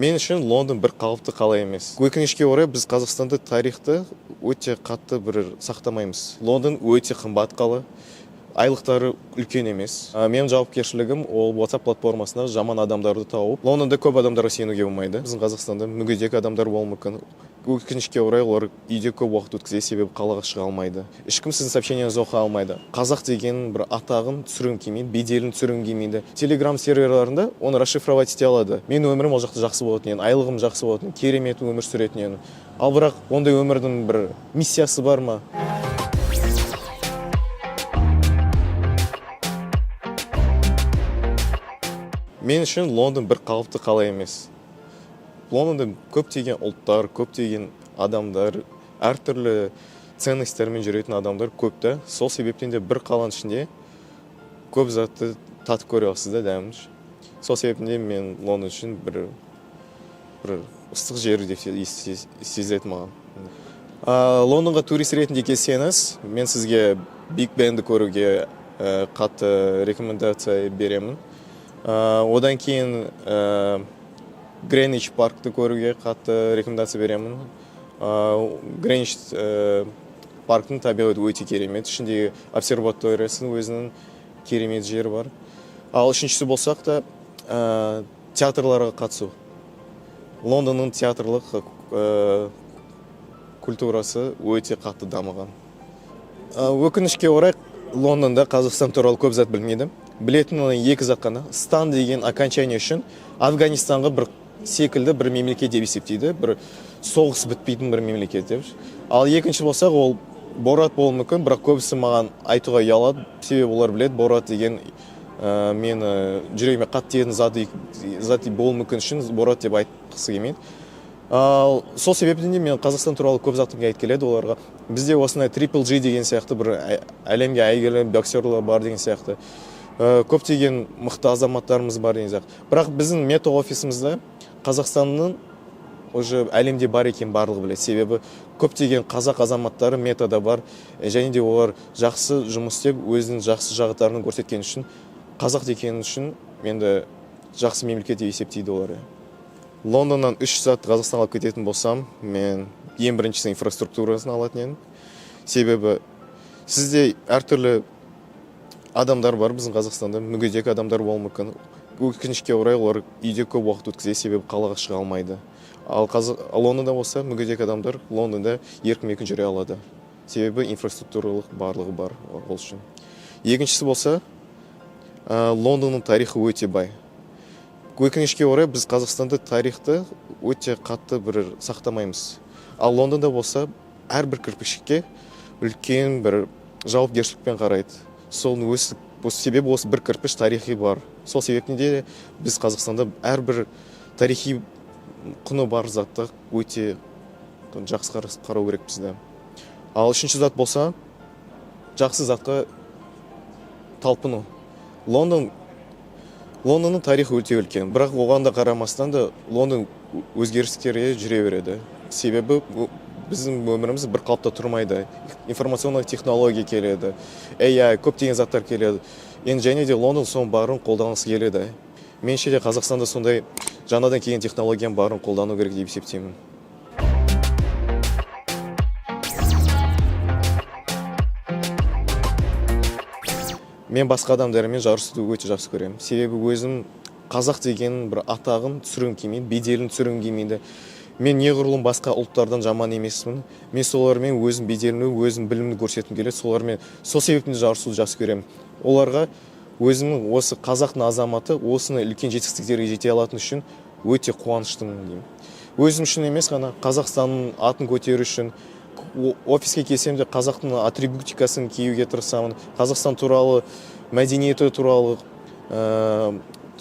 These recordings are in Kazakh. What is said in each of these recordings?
Мен үшін Лондон бір қалыпты қала емес. Өкінішке орай, біз Қазақстанда тарихты өте қатты бір сақтамаймыз. Лондон өте қымбат қала, айлықтары үлкен емес. Менің жауапкершілігім ол WhatsApp платформасында жаман адамдарды тауып. Лондонда көп адамдарға сенуге болмайды. Біздің Қазақстанда мүгедек адамдар болуы мүмкін. Өкінішке орай, олар үйде көп уақыт өткізеді, себебі қалаға шыға алмайды. Ешкім сіздің сообщениеңізді оқи алмайды. Қазақ деген бір атағын түсіргім келмейді, беделін түсіргім келмейді. Телеграм серверларында оны расшифровать ете алады. Менің өмірім ол жақта жақсы болатын еді, айлығым жақсы болатын, керемет өмір сүретін едім. Ал бірақ ондай өмірдің бір миссиясы бар ма? Мен үшін Лондон бір қалыпты қала емес. Лондонда көптеген ұлттар, көптеген адамдар, әртүрлі ценностьтермен жүретін адамдар көп та. Сол себептен де бір қаланың ішінде көп затты татып көре аласыз да, дәмін. Сол себептен де мен Лондон үшін бір ыстық жер деп сезіледі маған. Лондонға турист ретінде келсеңіз, мен сізге Биг Бенді көруге қатты рекомендация беремін. Одан кейін Гринвич паркты көруге қатты рекомендация беремін. Гринвич парктың табиғаты өте керемет, ішіндегі обсерваториясының өзінің керемет жері бар. Ал үшіншісі болсақ та, театрларға қатысу. Лондонның театрлық культурасы өте қатты дамыған. Өкінішке орай, Лондонда Қазақстан туралы көп зат білмейді. Білетін екі зат қана. Стан деген окончание үшін Афганистанға бір секілді бір мемлекет деп есептейді, бір соғыс бітпейтін бір мемлекет деп. Ал екінші болсақ, ол Борат болуы мүмкін, бірақ көбісі маған айтуға ұялады, себебі олар біледі, Борат деген мені жүрегіме қатты тиетін зат болуы мүмкін үшін Борат деп айтқысы келмейді. Ал сол себептен де мен Қазақстан туралы көп затты айтып келеді оларға. Бізде осындай Triple G деген сияқты бір әлемге әйгілі боксерлар бар деген сияқты. Көптеген мықты азаматтарымыз бар деген сияқты. Бірақ біздің Мета офисімізде Қазақстанның уже әлемде бар екенін барлығы біледі. Себебі көптеген қазақ азаматтары Метада бар, және де олар жақсы жұмыс істеп, өзінің жақсы жақтарын көрсеткен үшін, қазақ екені үшін енді жақсы мемлекет деп есептейді олар. Лондоннан үш зат Қазақстанға алып кететін болсам, мен ең біріншісі инфраструктурасын алатын едім. Себебі сізде әртүрлі адамдар бар біздің Қазақстанда, мүгедек адамдар болуы мүмкін. Өкінішке орай, олар үйде көп уақыт өткізеді, себебі қалаға шыға алмайды. Ал Лондонда болса, мүгедек адамдар Лондонда еркін-еркін жүре алады. Себебі инфраструктуралық барлығы бар ол үшін. Екіншісі болса, Лондонның тарихы өте бай. Өкінішке орай, біз Қазақстанда тарихты өте қатты бір сақтамаймыз. Ал Лондонда болса, әрбір кірпішке үлкен бір жауапкершілікпен қарайды. Соның өсі, осы себебі осы бір кірпіш тарихи бар. Сол себептен де біз Қазақстанда әрбір тарихи құны бар затты өте жақсы қарау керекпіз да. Ал үшінші зат болса, жақсы затқа талпыну. Лондонның тарихы өте үлкен, бірақ оған да қарамастан да Лондон өзгерістерге жүре береді. Себебі біздің өміріміз бір қалыпта тұрмайды. Информационный технология келеді, AI, көптеген заттар келеді. Енді және де Лондон соның барын қолданғысы келеді. Меніңше де Қазақстанда сондай жаңадан келген технологияның барын қолдану керек деп есептеймін. Мен басқа адамдармен жарысуды өте жақсы көремін. Себебі өзім қазақ деген бір атағын түсіргім келмейді, беделін түсіргім келмейді. Мен неғұрлым басқа ұлттардан жаман емеспін. Мен солармен өзім беделімді, өзім білімімді көрсеткім келеді. Солармен сол себептен жарысуды жақсы көремін. Оларға өзімнің осы қазақтың азаматы осыны үлкен жетістіктерге жете алатын үшін өте қуаныштымын деймін. Өзім үшін емес қана, Қазақстанның атын көтеру үшін. Офиске келсем де қазақтың атрибутикасын киюге тырысамын. Қазақстан туралы, мәдениеті туралы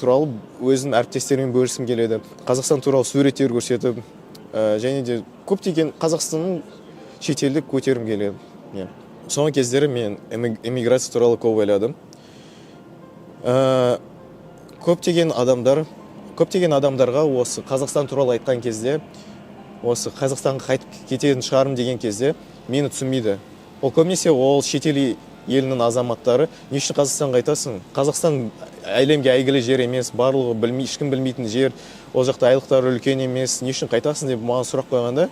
өзімнің әріптестеріммен бөліскім келеді. Қазақстан туралы суреттер көрсетіп, және де көптеген Қазақстанның шетелдік көтергім келеді. Иә. Соңғы кездері мен эмиграция туралы көп ойладым. Көптеген адамдарға осы Қазақстан туралы айтқан кезде, осы Қазақстанға қайтып кететін шығармын деген кезде мені түсінбейді. Ол көбінесе ол шетел елінің азаматтары: не үшін Қазақстанға қайтасың? Қазақстан әлемге әйгілі жер емес, барлығы білмей, ешкім білмейтін жер. Ол жақта айлықтары үлкен емес, не үшін қайтасың деп маған сұрақ қойғанда,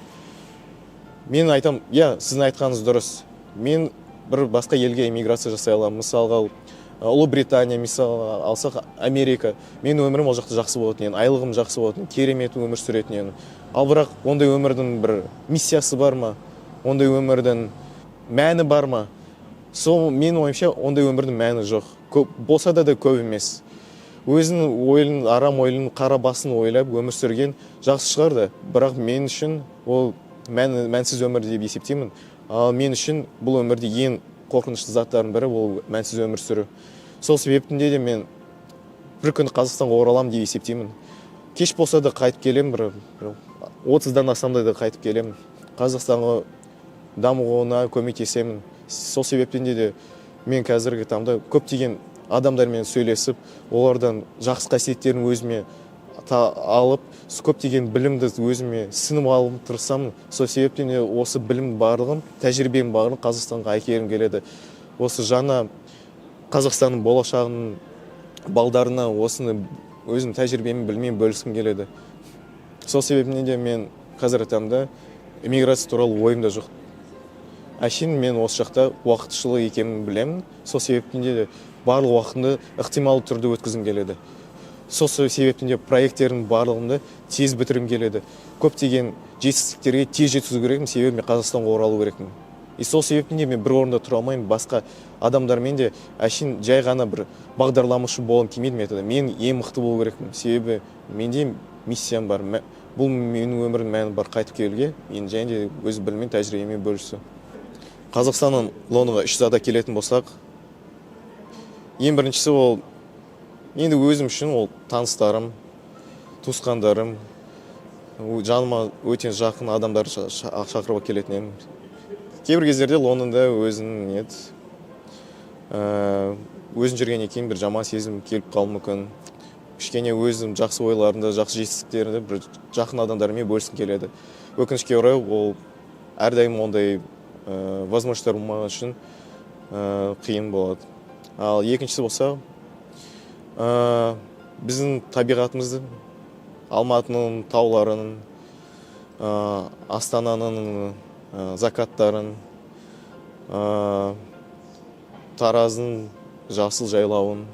мен айтам: иә, сіздің айтқаныңыз дұрыс, мен бір басқа елге эмиграция жасай аламын, мысалға, Ұлыбритания, мысалға алсақ, Америка. Менің өмірім ол жақта жақсы болатын еді, айлығым жақсы болатын, керемет өмір сүретін едім. Ал бірақ ондай өмірдің бір миссиясы бар ма, ондай өмірдің мәні бар ма? Сол, менің ойымша, ондай өмірдің мәні жоқ, көп болса да көп емес. Өзінің ойын, арам ойын, қара басын ойлап өмір сүрген жақсы шығар да, бірақ мен үшін ол мәнсіз өмір деп есептеймін. Ал мен үшін бұл өмірде ең қорқынышты заттардың бірі — ол мәнсіз өмір сүру. Сол себептен де мен бір күні Қазақстанға ораламын деп есептеймін. Кеш болса да қайтып келемін, бір 30-дан асам да қайтып келемін, Қазақстанға дамуына көмектесемін. Сол себептен де мен қазіргі таңда көптеген адамдармен сөйлесіп, олардан жақсы қасиеттерін өзіме алып, көптеген білімді өзіме сіңіп алып тырысамын. Сол себептен де осы білім барлығын, тәжірибенің барлығын Қазақстанға әкелгім келеді. Осы жаңа Қазақстанның болашағының балдарына осыны өзім тәжірибеммен, біліммен бөліскім келеді. Сол себебінен де мен қазіргі таңда эмиграция туралы ойым да жоқ. Әшейін мен осы жақта уақытшылы екенін білемін. Сол себептен де барлық уақытымды ықтималды түрде өткізгім келеді. Сол себептен де проекттердің барлығымды тез бітіргім келеді, көптеген жетістіктерге тез жеткізу керекпін, себебі мен Қазақстанға оралу керекпін. И сол себептен де мен бір орында тұра алмаймын. Басқа адамдармен де әшейін жай ғана бір бағдарламашы болғым келмейді. Мен айтады, мен ең мықты болу керекпін, себебі менде миссиям бар. Бұл менің өмірімнің мәні бар қайтып келуге мен және де өз біліммен, тәжірибемен бөлісу. Қазақстаннан Лондонға үш зат келетін болсақ, ең біріншісі ол енді өзім үшін ол таныстарым, туысқандарым, жаныма өте жақын адамдар шақырып келетін едім. Кейбір кездерде Лондонда өзің не еді, өзің жүргеннен кейін бір жаман сезім келіп қалуы мүмкін. Кішкене өзім жақсы ойларымды, жақсы жетістіктерімді бір жақын адамдармен бөліскім келеді. Өкінішке орай, ол әрдайым ондай возможность тар болмаған үшін қиын болады. Ал екіншісі болса, біздің табиғатымызды, Алматының тауларын, Астананың закаттарын, Тараздың жасыл жайлауын,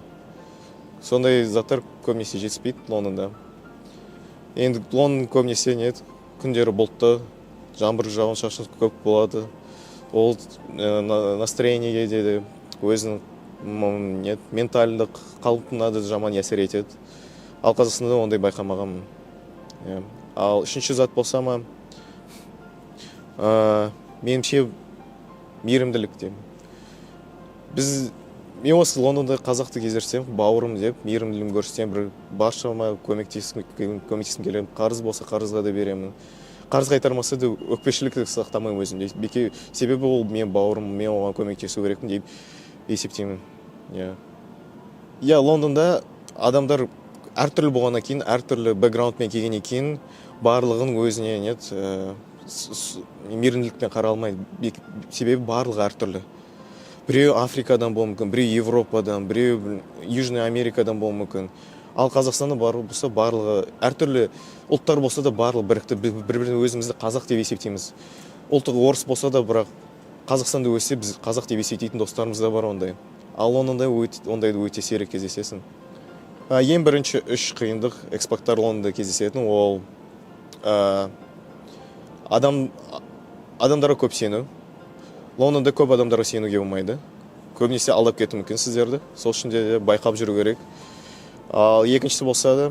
сондай заттар көбінесе жетіспейді Лондонда. Енді Лондон көбінесе не еді, күндері бұлтты, жаңбыр, жауын шашын көп болады. Ол настроение ге де, өзінің не еді, ментальдық қалпына да жаман әсер етеді. Ал Қазақстанда ондай байқамағанмын, иә. Ал үшінші зат болса ма, меніңше, мейірімділік деймін. Біз, мен осы Лондонда қазақты кездестірсем, бауырым деп мейірімділігімді көрсетемін, бір баршама көмектескім келемін. Қарыз болса, қарызға да беремін, қарыз қайтармаса да, өкпешілік сақтамаймын өзімде беке, себебі ол менің бауырым, мен оған көмектесу керекпін деп есептеймін. Иә, Лондонда адамдар әртүрлі болғаннан кейін, әртүрлі бэкграундмен келгеннен кейін, барлығын өзіне не еді, мейірімділікпен қарай алмайды. Себебі барлығы әртүрлі: біреу Африкадан болуы мүмкін, біреу Европадан, біреу Южный Америкадан болуы мүмкін. Ал Қазақстанда бар болса, барлығы әртүрлі ұлттар болса да, барлығы бірікті, бір бірін өзімізді қазақ деп есептейміз. Ұлты орыс болса да, бірақ Қазақстанда өссе, біз қазақ деп есептейтін достарымыз да бар ондай. Ал Лондонда ондайды өте сирек кездесесің. Ең бірінші үш қиындық экспаттар Лондонда кездесетін ол адамдарға көп сену. Лондонда көп адамдарға сенуге болмайды, көбінесе алдап кетуі мүмкін сіздерді, сол үшін де байқап жүру керек. Ал екіншісі болса да,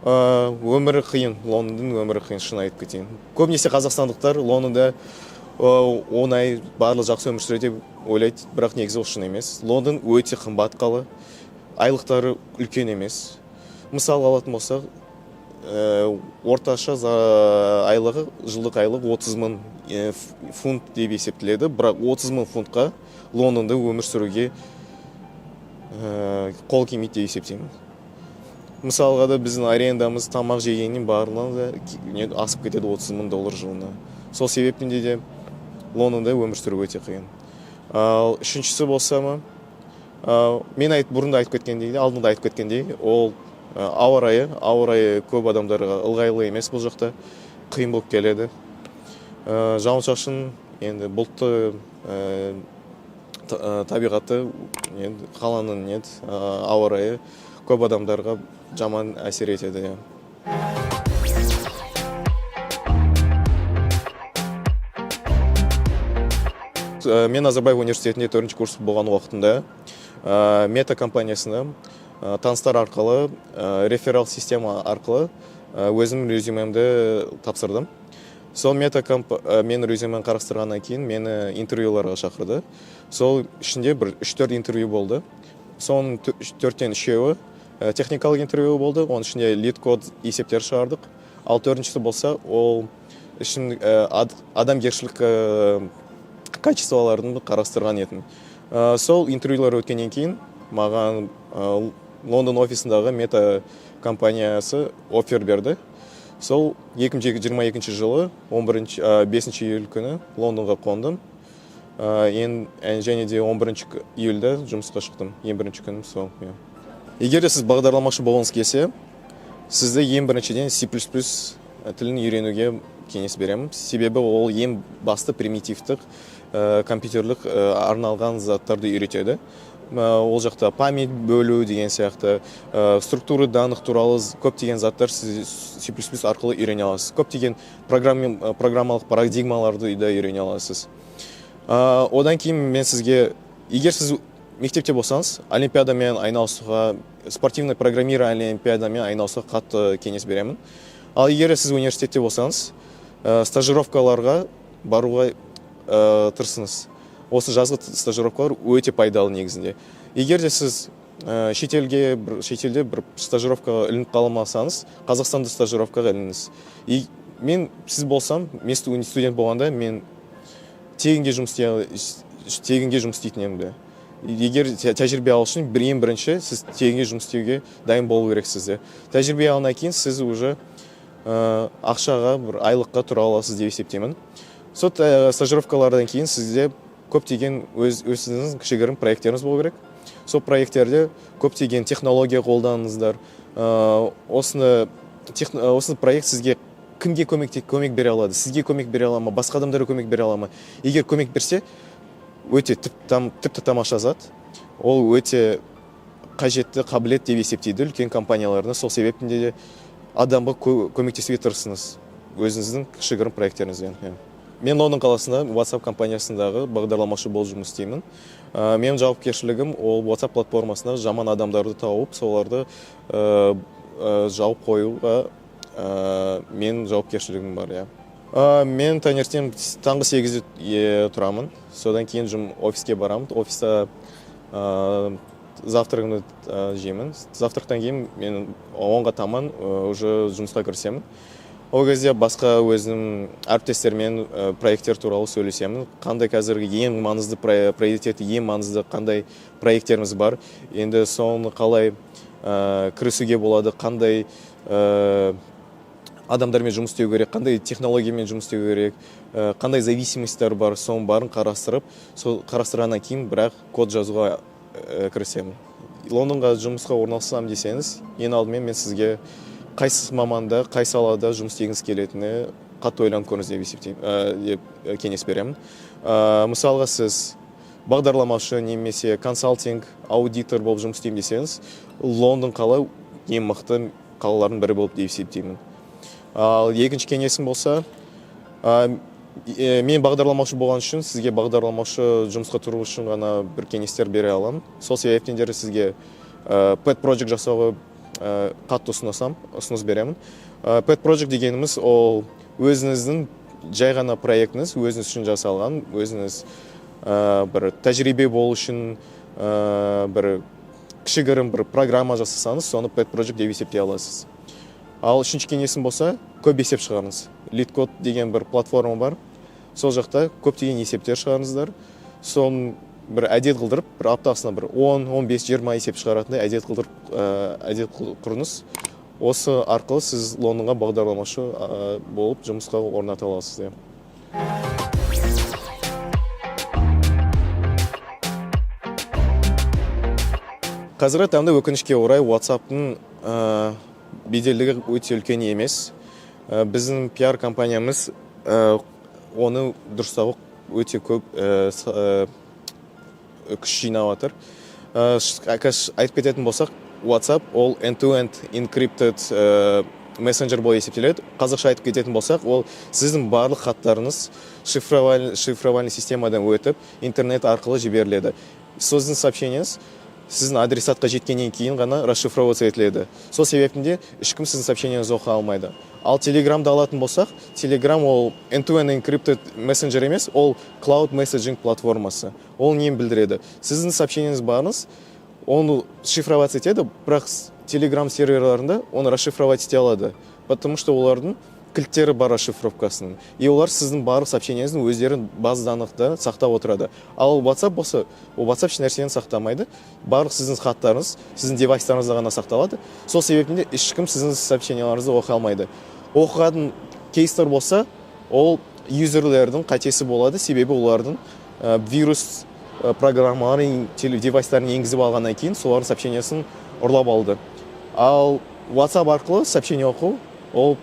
өмірі қиын, Лондонның өмірі қиын, шын айтып кетейін. Көбінесе қазақстандықтар Лондонда оңай, барлығы жақсы өмір сүреді деп ойлайды, бірақ негізі ол шын емес. Лондон өте қымбат қала, айлықтары үлкен емес. Мысал алатын болсақ, орташа айлығы, жылдық айлық 30 мың фунт деп есептеледі, бірақ 30 мың фунтқа Лондонда өмір сүруге қол келмейді деп есептеймін. Мысалға да, біздің арендамыз, тамақ жегеннен барлығынан да не, асып кетеді 30 мың доллар жылына. Сол себептен де Лондонда өмір сүру өте қиын. Ал үшіншісі болса ма, мен бұрын да айтып кеткендей, алдында да айтып кеткендей, ол Ауа райы көп адамдарға ыңғайлы емес, бұл жақта қиын болып келеді. Жауын шашын енді бұлтты, табиғаты енді қаланың не еді, ауа райы көп адамдарға жаман әсер етеді, иә. Мен Назарбаев университетінде төртінші курс болған уақытында Мета компаниясына таныстар арқылы, реферал система арқылы өзімнің резюмемді тапсырдым. Сол Мета менің резюмемді қарастырғаннан кейін мені интервьюларға шақырды. Сол ішінде бір үш төрт интервью болды. Соның төрттен үшеуі техникалық интервью болды, оның ішінде LeetCode есептер шығардық. Ал төртіншісі болса, ол ішін адамгершілік качестволарын қарастырған едім. Сол интервьюлар өткеннен кейін маған Лондон офисындағы Мета компаниясы оффер берді. Сол 2022 жылы 11 5 июль күні Лондонға қондым. Және де 11 июльде жұмысқа шықтым, ең бірінші күнім сол, иә. Егер де сіз бағдарламашы болғыңыз келсе, сізді ең біріншіден C++ тілін үйренуге кеңес беремін, себебі ол ең басты примитивтік компьютерлік арналған заттарды үйретеді. Ол жақта память бөлу деген сияқты, структуры данных туралы көптеген заттар сіз C++ арқылы үйрене аласыз. Көптеген программалық парадигмаларды да үйрене аласыз. Одан кейін мен сізге, егер сіз мектепте болсаңыз, олимпиадамен айналысуға, спортивный программирование олимпиадамен айналысуға қатты кеңес беремін. Ал егер сіз университетте болсаңыз, стажировкаларға баруға тырысыңыз. Осы жазғы стажировкалар өте пайдалы негізінде. Егер де сіз шетелде бір стажировкаға ілініп қалмасаңыз, Қазақстанда стажировкаға ілініңіз. И мен сіз болсам, мен студент болғанда мен тегінге жұмыс істейтін едім де. Егер тәжірибе алу үшін ең бірінші сіз тегінге жұмыс істеуге дайын болу керексіз де. Тәжірибе алғаннан кейін сіз уже ақшаға, бір айлыққа тұра аласыз деп есептеймін. Сол стажировкалардан кейін сізде көптеген өзіңіздің кішігірім проекттеріңіз болу керек. Сол проекттерде көптеген технология қолданыңыздар. Осы проект сізге кімге көмек бере алады, сізге көмек бере ала ма, басқа адамдарға көмек бере ала ма? Егер көмек берсе, өте тіпті тамаша зат. Ол өте қажетті қабілет деп есептейді үлкен компанияларына. Сол себептен де адамға көмектесуге тырысыңыз өзіңіздің кішігірім проекттеріңізбен, иә. Мен Лондон қаласында WhatsApp компаниясындағы бағдарламашы болып жұмыс істеймін. Менің жауапкершілігім ол WhatsApp платформасында жаман адамдарды тауып, соларды жауып қоюға менің жауапкершілігім бар, иә. Мен таңертең таңғы 8-де тұрамын. Содан кейін офиске барамын. Офиста завтрагымды жеймін. Завтрактан кейін мен 10-ға таман уже жұмысқа кірісемін. Ол кезде басқа өзім әріптестермен проекттер туралы сөйлесемін, қандай қазіргі ең маңызды приоритеті, ең маңызды қандай проекттеріміз бар, енді соны қалай кірісуге болады, қандай адамдармен жұмыс істеу керек, қандай технологиямен жұмыс істеу керек, қандай зависимостьтар бар, соның барын қарастырып, сол қарастырғаннан кейін бірақ код жазуға кірісемін. Лондонға жұмысқа орналасамын десеңіз, ең алдымен мен сізге қайсы маманда, қай салада жұмыс істегіңіз келетіні қатты ойланып көріңіз деп есептеймін, деп кеңес беремін. Мысалға, сіз бағдарламашы немесе консалтинг, аудитор болып жұмыс істеймін десеңіз, Лондон қала ең мықты қалалардың бірі болып деп есептеймін. Ал екінші кеңесім болса, мен бағдарламашы болған үшін сізге бағдарламашы жұмысқа тұру үшін ғана бір кеңестер бере аламын. Сол себептен де сізге pet project жасауға қатты ұсыныс беремін. Pet project дегеніміз ол өзіңіздің жай ғана проектіңіз, өзіңіз үшін жасалған, өзіңіз бір тәжірибе болу үшін бір кішігірім бір программа жасасаңыз, соны pet project деп есептей аласыз. Ал үшінші кеңесім болса, көп есеп шығарыңыз. LeetCode деген бір платформа бар, сол жақта көптеген есептер шығарыңыздар. Соны бір әдет қылдырып, бір аптасына бір 10, 15, 20 есеп шығаратындай әдет қылдырып, әдет құрыңыз. Осы арқылы сіз Лондонға бағдарламашы болып жұмысқа орната аласыз, иә. Қазіргі таңда, өкінішке орай, WhatsApp'тың беделдігі өте үлкен емес. Біздің пиар компаниямыз оны дұрыстауға өте көп күш жинап жатыр. Қазір айтып кететін болсақ, WhatsApp ол end-to-end encrypted мессенджер болып есептеледі. Қазақша айтып кететін болсақ, ол сіздің барлық хаттарыңыз шифровальный системадан өтіп, интернет арқылы жіберіледі. Сіздің сообщениеңіз сіздің адресатқа жеткеннен кейін ғана расшифроваться етіледі. Сол себептен де ешкім сіздің сообщениеңізді оқи алмайды. Ал Телеграмды алатын болсақ, Телеграм ол end-to-end encrypted мессенджер емес, ол cloud messaging платформасы. Ол нені білдіреді? Сіздің сообщениеңіз барыңыз оны шифроваться етеді, бірақ Телеграм серверларында оны расшифровать ете алады, потому что олардың кілттері бар расшифровкасының, и олар сіздің барлық сообщениеңіздің өздері база данныхта сақтап отырады. Ал WhatsApp болса, ол WhatsApp еш нәрсені сақтамайды. Барлық сіздің хаттарыңыз сіздің девайстарыңызда ғана сақталады. Сол себептен де ешкім сіздің сообщенияларыңызды оқи алмайды. Оқыған кейстер болса, ол юзерлердің қатесі болады, себебі олардың вирус программаларын девайстарын енгізіп алғаннан кейін солардың сообщениесін ұрлап алды. Ал WhatsApp арқылы сообщение оқу ол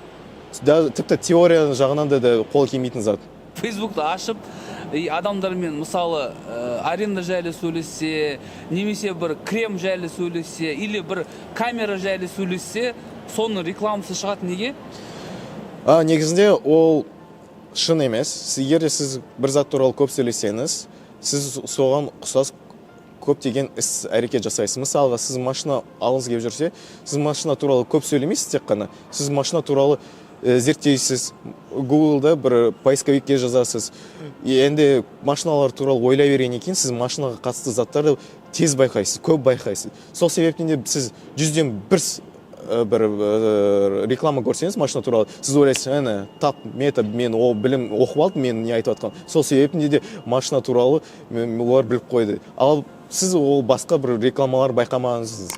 да, тіпті теория жағынан да қол келмейтін зат. Фейсбукты ашып и адамдармен, мысалы, аренда жайлы сөйлессе немесе бір крем жайлы сөйлессе или бір камера жайлы сөйлессе, соның рекламасы шығады. Неге? Негізінде ол шын емес. Егер де сіз бір зат туралы көп сөйлесеңіз, сіз соған ұқсас көптеген іс әрекет жасайсыз. Мысалға, сіз машина алғыңыз келіп жүрсе, сіз машина туралы көп сөйлемейсіз тек қана, сіз машина туралы зерттейсіз, Гуглда бір поисковикке жазасыз. Енді машиналар туралы ойлай бергеннен кейін сіз машинаға қатысты заттарды тез байқайсыз, көп байқайсыз. Сол себептен де сіз 100-ден 1 бір реклама көрсеңіз машина туралы, сіз ойлайсыз: әне, тап, Мета мен ол білім оқып алдым, мен не айтып жатқан. Сол себептен де машина туралы олар біліп қойды. Ал сіз ол басқа бір рекламалар байқамағансыз.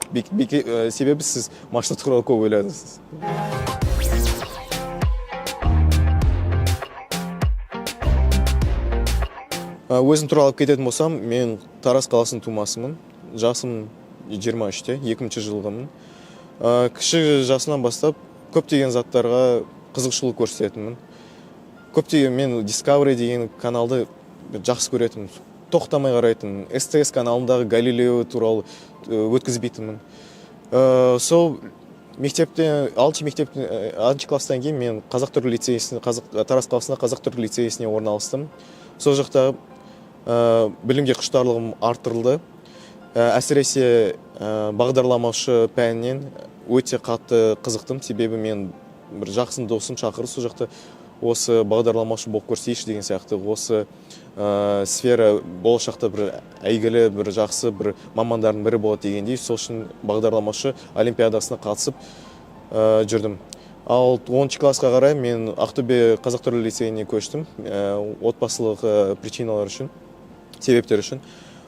Себебі сіз машина туралы көп ойладыңыз. Өзім туралы алып кететін болсам, мен Тараз қаласының тумасымын. Жасым 23-те, 2000 жылғымын. Кіші жасымнан бастап көптеген заттарға қызығушылық көрсететінмін. Көптеген мен Discovery деген каналды жақсы көретінмін, тоқтамай қарайтынмын. СТС каналындағы Галилео туралы өткізбейтінмін. Сол мектепте, алтыншы мектептен, алтыншы класстан кейін мен қазақ түрік лицейсіне, қазақ Тараз қаласында қазақ түрік лицейсіне орналастым. Сол жақта білімге құштарлығым арттырылды. Әсіресе бағдарламаушы пәнінен өте қатты қызықтым, себебі мен бір жақсы досым шақырды сол жақта, осы бағдарламаушы болып көрсейші деген сияқты. Осы сфера болашақта бір әйгілі, бір жақсы бір мамандардың бірі болады дегендей. Сол үшін бағдарламаушы олимпиадасына қатысып жүрдім. Ал 10-классқа қарай мен Ақтөбе қазақ түрік лицейіне көштім отбасылық причиналар үшін, себептер үшін.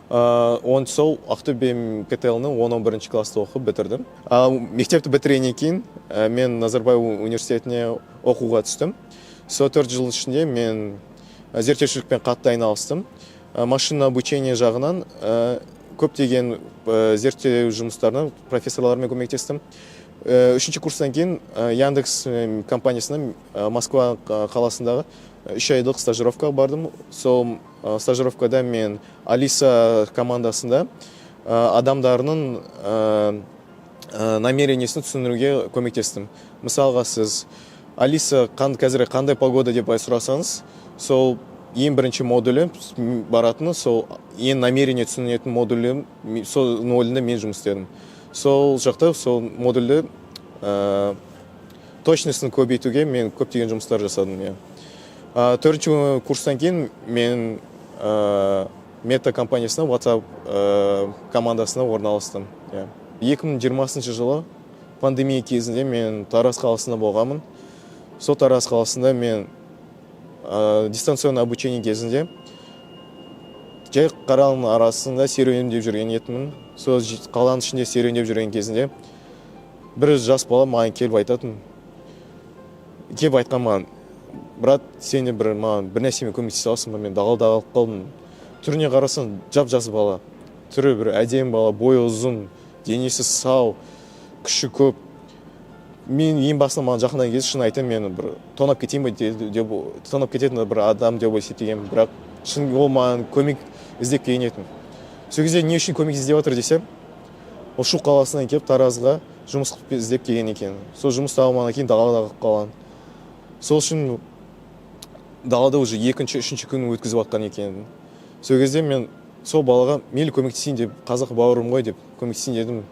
Он сол Ақтөбе КТЛ-ны 10-11 класста оқып бітірдім. Ал мектепті бітіргеннен кейін мен Назарбаев университетіне оқуға түстім. Сол 4 жыл ішінде мен зерттеушілікпен қатты айналыстым. Машинное обучение жағынан көптеген зерттеу жұмыстарына профессорлармен көмектестім. Үшінші курстан кейін Яндекс компаниясына Москва қаласындағы 3 айлық стажировкаға бардым. Сол стажировкада мен Алиса командасында адамдарының намерениесін түсіндіруге көмектестім. Мысалға, сіз «Алиса, қазір қандай погода?» деп сұрасаңыз, сол ең бірінші модулі баратыны, сол ең намерение түсінетін модулі, сол модулінде мен жұмыс істедім. Сол жақта сол модульді точностін көбейтуге мен көптеген жұмыстар жасадым, иә. Төртінші курстан кейін мен Мета компаниясына, WhatsApp командасына орналастым, иә. 2020 жылы пандемия кезінде мен Тараз қаласында болғанмын. Сол Тараз қаласында мен дистанционный обучение кезінде жай қаланың арасында серуендеп жүрген едім. Сол қаланың ішінде серуендеп жүрген кезінде бір жас бала маған келіп айтатын, келіп айтқан маған: «Брат, сен де бір маған бір нәрсемен көмектесе аласың ба? Мен далада қалып қалдым». Түріне қарасаң, жап жас бала, түрі бір әдемі бала, бойы ұзын, Денесі сау, күші көп. Мен ең басында маған жақындаған кезде, шын айтайын, мен бір тонап кетейін бе деп, тонап кететін бір адам деп есептегенмін. Бірақ шын ол маған көмек іздеп келген етін. Сол кезде не үшін көмек іздеп жатыр десем, ол Шу қаласынан келіп, Таразға жұмыс іздеп келген екен. Сол жұмыс таба алмағаннан кейін далада қалып қалған. Сол үшін далада уже екінші, үшінші күн өткізіп жатқан екен. Сол кезде мен сол балаға мейлі көмектесейін деп, қазақ бауырым ғой деп көмектесейін дедім.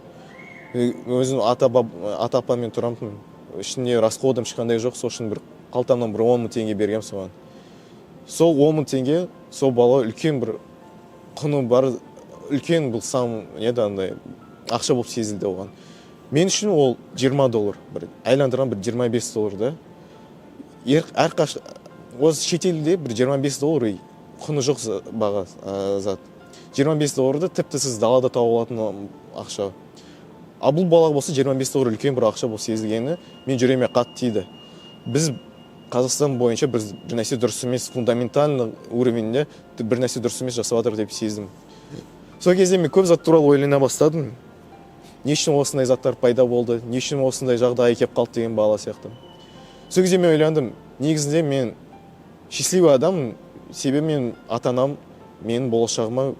Өзім ата апаммен тұрамын, ішінде расходым ешқандай жоқ. Сол үшін бір қалтамнан бір 10 000 теңге бергенмін соған. Сол 10 000 теңге сол бала үлкен бір құны бар, үлкен бұл сам не еді, андай ақша болып сезілді оған. Мен үшін ол 20 доллар, бір айландырған бір 25 доллар да. Осы шетелде бір 25 доллар құны жоқ баға, зат. 25 долларды тіпті сіз далада тауып алатын ақша. Ал бұл балаға болса 25 доллар үлкен бір ақша болып сезілгені мен жүрегіме қатты тиді. Біз Қазақстан бойынша бір нәрсе дұрыс емес, фундаментальный уровеньде бір нәрсе дұрыс емес жасап жатыр деп сездім. Сол кезде мен көп зат туралы ойлана бастадым. Не үшін осындай заттар пайда болды, не үшін осындай жағдай келіп қалды деген бала сияқты. Сол кезде мен ойландым, негізінде мен счастливый адаммын, себебі мен ата анам менің болашағыма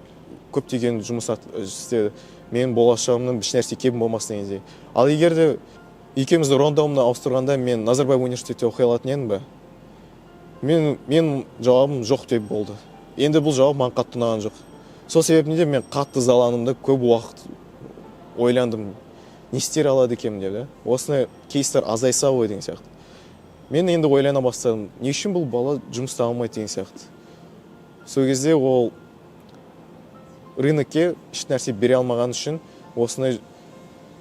көптеген жұмыс істеді, менің болашағымнан ешнәрсе кем болмасын дегендей. Ал егер де екеумізді рандомно ауыстырғанда, мен Назарбаев университетте оқи алатын едім бе? Мен жауабым жоқ деп болды. Енді бұл жауап маған қатты ұнаған жоқ. Сол себебінен де мен қатты ызаландым да, көп уақыт ойландым, не істер алады екенмін деп да. Осындай кейстер азайса ғой деген сияқты. Мен енді ойлана бастадым, не үшін бұл бала жұмыс таба алмайды деген сияқты. Сол кезде ол рынокке еш нәрсе бере алмаған үшін осындай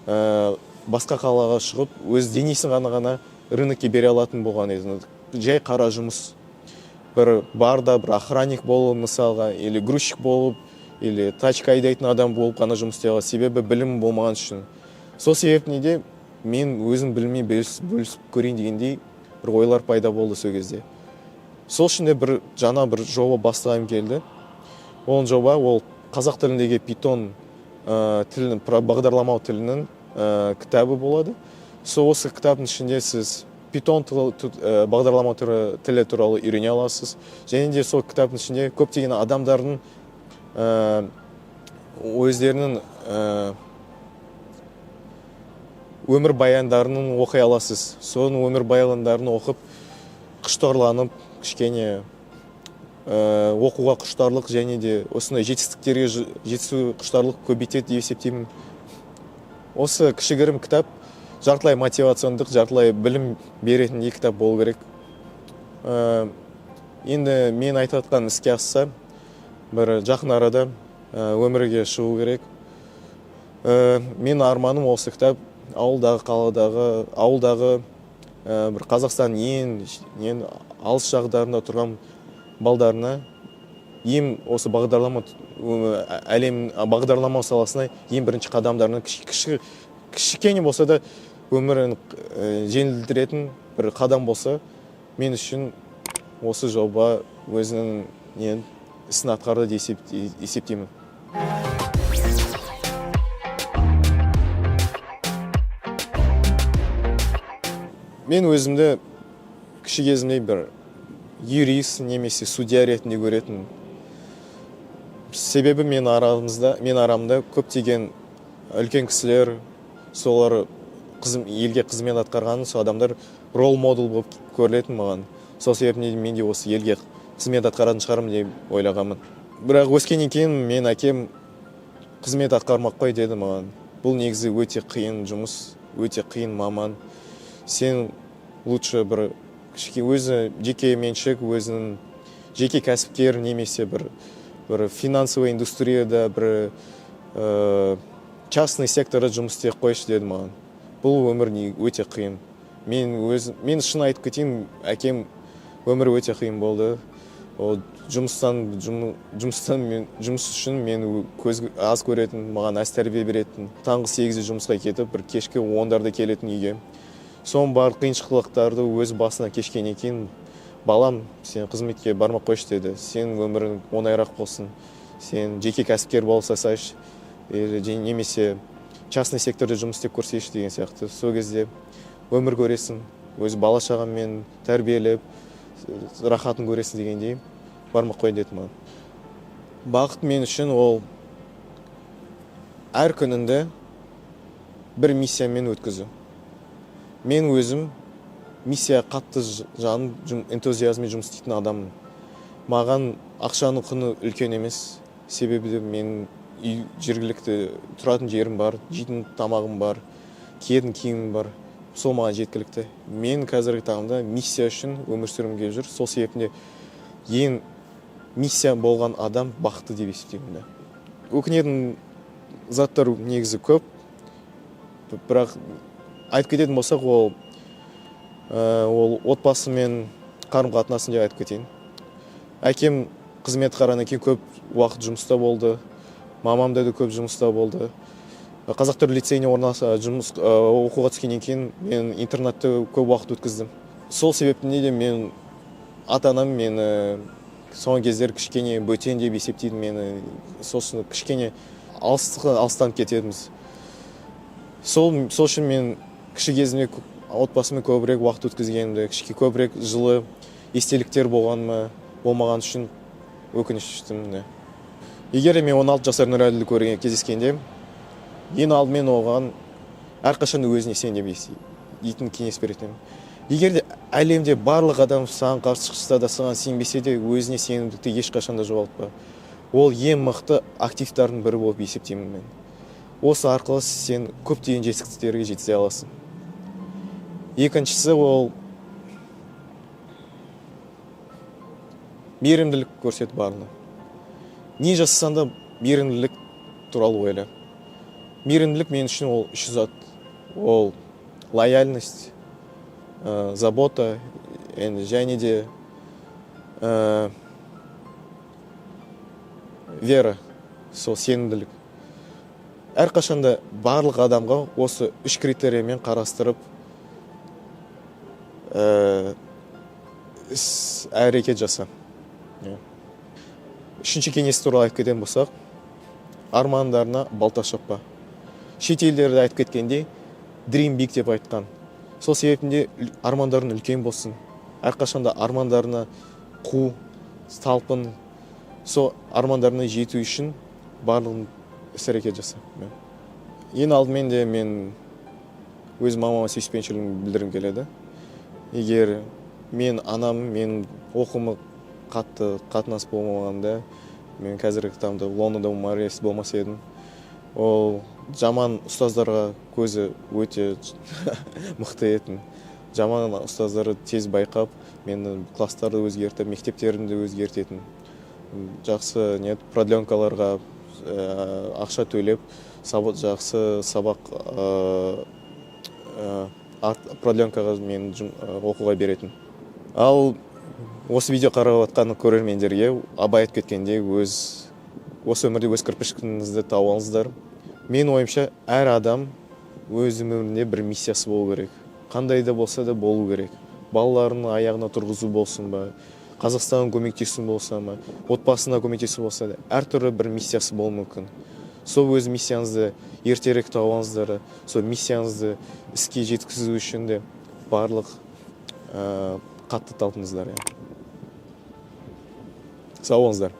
басқа қалаға шығып, өз денесін ғана рынокке бере алатын болған еді. Жай қара жұмыс, бір барда бір охранник болып мысалға, или грузчик болып, или тачка айдайтын адам болып қана жұмыс істей алады, себебі білім болмаған үшін. Сол себептен де мен өзім біліммен бөлісіп көрейін дегендей бір ойлар пайда болды сол кезде. Сол үшін де бір жаңа бір жоба бастағым келді. Ол жоба ол қазақ тіліндегі питон тілінің, бағдарламау тілінің кітабы болады. Сол осы кітаптың ішінде сіз питон бағдарлама тілі туралы үйрене аласыз. Және де сол кітаптың ішінде көптеген адамдардың өздерінің өмір баяндарын оқи аласыз. Соның өмір баяндарын оқып, құштарланып, кішкене оқуға құштарлық және де осындай жетістіктерге жетісу құштарлық көбейтеді деп есептеймін. Осы кішігірім кітап жартылай мотивациондық, жартылай білім беретін екі кітап болу керек. Енді мен айтып жатқан іске асса, бір жақын арада өмірге шығу керек. Менің арманым осы кітап ауылдағы, қаладағы, ауылдағы, бір Қазақстанның ең алыс жағдарында тұрған балдарына ең осы бағдарлама әлем бағдарлама саласына ең бірінші қадамдарына кішкене болса да өмірін жеңілдіретін бір қадам болса, мен үшін осы жоба өзінің не ісін атқарды деп есептеймін. Мен өзімді кіші кезімде бір юрист немесе судья ретінде көретін. Себебі мен арамда көптеген үлкен кісілер, солар елге қызмет атқарған, сол адамдар роль модель болып көрілетін маған. Сол себептен мен де осы елге қызмет атқаратын шығармын деп ойлағанмын. Бірақ өскеннен кейін мен әкем қызмет атқармақ қой деді маған. Бұл негізі өте қиын жұмыс, өте қиын маман. Сен лучше бір кішке өзі жеке меншік, өзінің жеке кәсіпкер немесе бір финансовый индустрияда бір частный секторда жұмыс істей қойшы деді маған. Бұл өмір не өте қиын. Мен шын айтып кетейін, әкем өмірі өте қиын болды. Ол жұмыстан мен, жұмыс үшін мен көз аз көретін, маған аз тәрбие беретін. Таңғы 8-де жұмысқа кетіп, бір кешкі 10-дарда келетін үйге. Соның барлық қиыншылықтарды өз басына кешкеннен кейін, балам, сен қызметке бармай қойшы деді. Сенің өмірің оңайырақ болсын. Сен жеке кәсіпкер бола салсайшы, или немесе Частный секторда жұмыс істеп көрсейші деген сияқты. Сол кезде өмір көресің, өз бала шағаңмен тәрбиелеп, рахатын көресің дегендей, бармай ақ қой деді маған. Бақыт мен үшін ол әр күніңді бір миссиямен өткізу. Мен өзім миссия қатты жаным, энтузиазммен жұмыс істейтін адаммын. Маған ақшаның құны үлкен емес, себебі де мен үй, жергілікті тұратын жерім бар, жейтін тамағым бар, киетін киімім бар, сол маған жеткілікті. Мен қазіргі таңда миссия үшін өмір сүргім келіп жүр. Сол себепті ең миссия болған адам бақытты деп есептеймін да. Өкінетін заттар негізі көп, бірақ айтып кететін болсақ, ол отбасымен қарым қатынасын деп айтып кетейін. Әкем қызмет қарағаннан кейін көп уақыт жұмыста болды, мамам да көп жұмыста болды. Қазақ түрік лицейіне жұмыс, оқуға түскеннен кейін мен интернатта көп уақыт өткіздім. Сол себептен де мен ата анам мені соңғы кездері кішкене бөтен деп есептейді мені, сосын кішкене алыстанып кететінбіз. Сол үшін мен кіші кезімде отбасыммен көбірек уақыт өткізгенімді, көбірек жылы естеліктер болғаныма болмаған үшін өкініштімін. Егер де мен 16 жасар Нұрәділді көрген, кездескенде, ең алдымен оған әрқашан өзіне сен деп дейтін кеңес беретін едім. Егер де әлемде барлық адам саған қарсы шықса да, саған сенбесе де, өзіне сенімділікті ешқашан да жоғалтпа. Ол ең мықты активтардың бірі болып есептеймін мен. Осы арқылы сен көптеген жетістіктерге жеткізе аласың. Екіншісі, ол мейірімділік көрсет барлығына. Не жасасаң да, мейірімділік туралы ойла. Мейірімділік мен үшін ол үш зат: ол лояльность, забота енді және де вера, сол сенімділік. Әрқашанда барлық адамға осы үш критериймен қарастырып, іс әрекет жаса. Иә. Үшінші кеңес туралы айтып кететін болсақ, армандарына балта шаппа. Шет елдерде айтып кеткендей, dream big деп айтқан. Сол себепті армандарың үлкен болсын, әрқашанда армандарына қу, талпын, сол армандарына жету үшін барлығын іс әрекет жаса. Иә. Ең алдымен де мен өз мамама сүйіспеншілігімді білдіргім келеді. Егер мен анам мен оқуыма қатты қатынас болмағанда, мен қазіргі таңда Лондонда болмас едім. Ол жаман ұстаздарға көзі өте мықты етін. Жаман ұстаздары тез байқап, мені класстарды өзгертіп, мектептерімді өзгертетін. Жақсы не продленкаларға ақша төлеп, жақсы сабақ, продленкаға мені оқуға беретін. Ал осы видео қарап жатқан көрермендерге Абай айтып кеткендей, өз осы өмірде өз кірпішіңізді тауып алыңыздар. Менің ойымша, әр адам өз өмірінде бір миссиясы болу керек, қандай да болса да болу керек. Балаларын аяғына тұрғызу болсын ба, Қазақстанға көмектесу болса ма, отбасына көмектесу болса да, әртүрлі бір миссиясы болуы мүмкін. Сол өз миссияңызды ертерек тауып алыңыздар. Сол миссияңызды іске жеткізу үшін де барлық қатты талпыныңыздар. Иә, сау болыңыздар.